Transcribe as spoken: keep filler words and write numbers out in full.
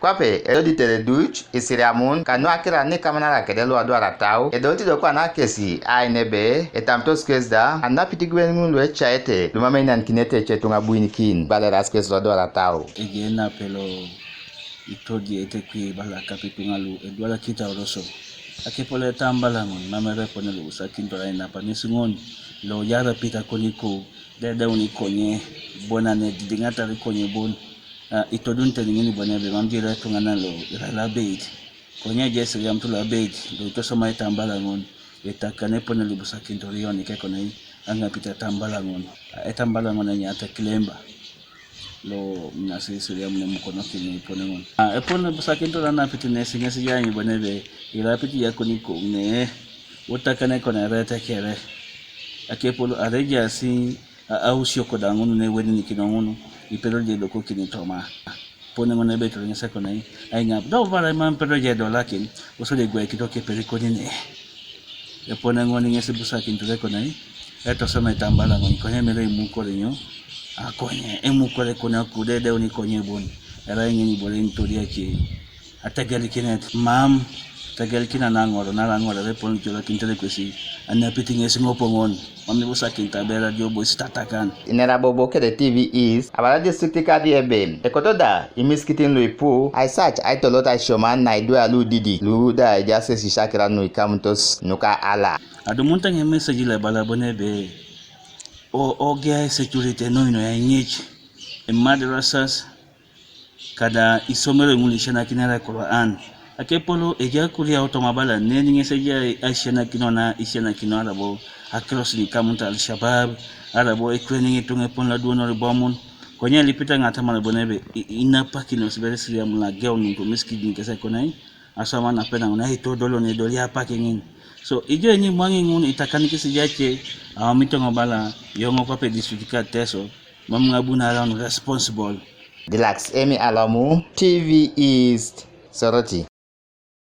Kwape, edo di tede duc i Sirlemun, ka nu akira ni kaman ala kede lu adwar atau, edo ti do kwa na kesi ai nebe, etam to squeeze da, ana piti gwen ŋun lu eca ete, lu mam einanakini ete ece tuŋa buinikin, bala eras kesi lu adwar atau. Ege na pelo itodi ete kwi bala kapi tuŋa lu edwar kita oroso. Akepolo etam bala ŋun, mam ere pone lu busakin to rai napanis ŋun, lo yara pita koniku, dedeuni konye, bona ne didiŋatar konye bon. Ah, itodunite niŋin bone ebe mam jere tuŋanan lo irai lo abeit. Konye eje esiriamut lo abeit, lo itosoma etam bala ŋun, etakan epone lo ibusakinit orion ikekonai, aŋapit etam bala ŋun. Ah, etam bala ŋun enyaata kilemba. Lo nasi isiriam ne mukonokin epone ŋun. Ah, epone lo ibusakinit lo anapit nesi ŋesi jai bone ebe, irapit yakoni ko ne, utakan ekon erete kere. Akepol arejaasi, a, ausio koda ŋun ne weninikino ŋun, ipedor je dokokin toma. Pone ŋun ebe toroŋ esekonai, aiŋap, do bara imam pedor je dolakin, osode gwaikito keperikoni ne. Epone ŋun ŋesi busakin torekonai, etosoma etam bala ŋun, konye mere imukore nyo, akonye, emukore kone akudedeuni konye bon, erai ŋin ibore intoriaki. Ategelikinet, mam, tegelikinet naŋor, nara ŋor, ere pon jolokin telekwesi, anapit ŋesi ŋopoŋon, mam ibusakin tabera diobo isitatakan. Inera bobo kede T V East, abala district kadi ebe, ekoto da, imisikitin lu ipu, aisac, aitolot aisioman, na idwe lu didik, lu da ejaas esisiakira nu ikamutos, nuka ala. Adumunit eŋ emessage lo ebala bon ebe, o, ogea security noi noi aiŋic, emadrasas, kada isomero ŋul isianakinere Quran. Akepolo ejai kuria otoma bala neni ŋes ejai aisianakino na isianakino arabo akiros nikamunit al-shabab, arabo ekweniŋ ituŋa epon loduonor bomun. Konye elipit eŋ atamar bon ebe i-, inapakinos ibere Siriam lo ageun ŋun tomisikijin kes ekonai, aswam napenaŋ na itodolon edoli apak ŋin. So ijo enye mwaŋi ŋun itakanikis ijace, aomit eoŋ bala, yoŋ kwape district ka Teso, mam ŋabun araun responsible. Dilaks Emi Alomu, T V East, Soroti.